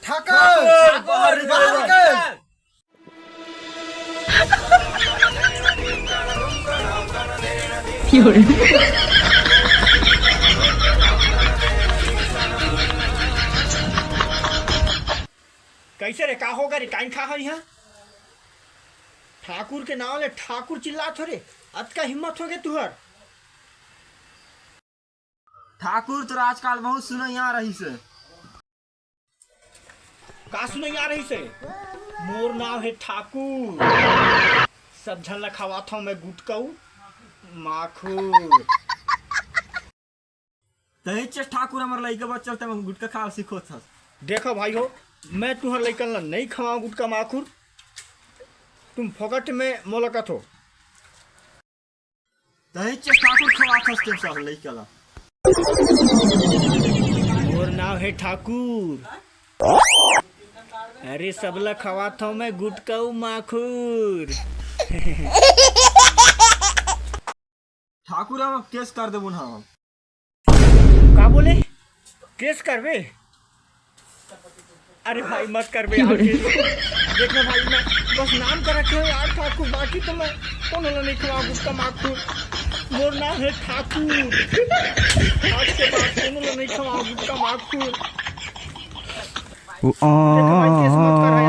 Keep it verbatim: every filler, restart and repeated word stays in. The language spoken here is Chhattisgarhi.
ठाकुर! ठाकुर! बाहर निकल! कइसे रे, का होगे रे, काइन खा हन इहाँ? ठाकुर के नांव ले ठाकुर चिल्लात हो रे, अतका हिम्मत होगे तुँहर? ठाकुर तोर आजकल बहुत सुनइया रहिसे। का सुनइया रहिसे? मोर नांव हे ठाकुर। सब झन ला खवात हंव मैं गुटका अउ माखुर। तहीं चेस ठाकुर हमर लइका बच्चा ल तैं गुटका खाय ल सिखोथस। देखव भाई हो, मैं तुँहर लइकन ला नइ खवावंव गुटका माखुर। तुम फोकट में मोला कथो। तहीं चेस ठाकुर खवाथस तें सब लइका ला। मोर नांव हे ठाकुर। अरे, सबला खवात हंव मैं गुटका अउ माखुर। ठाकुर, हम केस कर देबो ना हम। का बोले? केस करबे? अरे भाई, मत करबे यार केस। देख ना भाई, मैं बस नाम कर रखे हो यार ठाकुर, बाकी तो मैं कोनो ला नइ खवावंव गुटका माखुर। मोर नांव हे ठाकुर। आज के बाद कोनो ला नइ खवावंव गुटका माखुर। देख भाई, केस मत कर।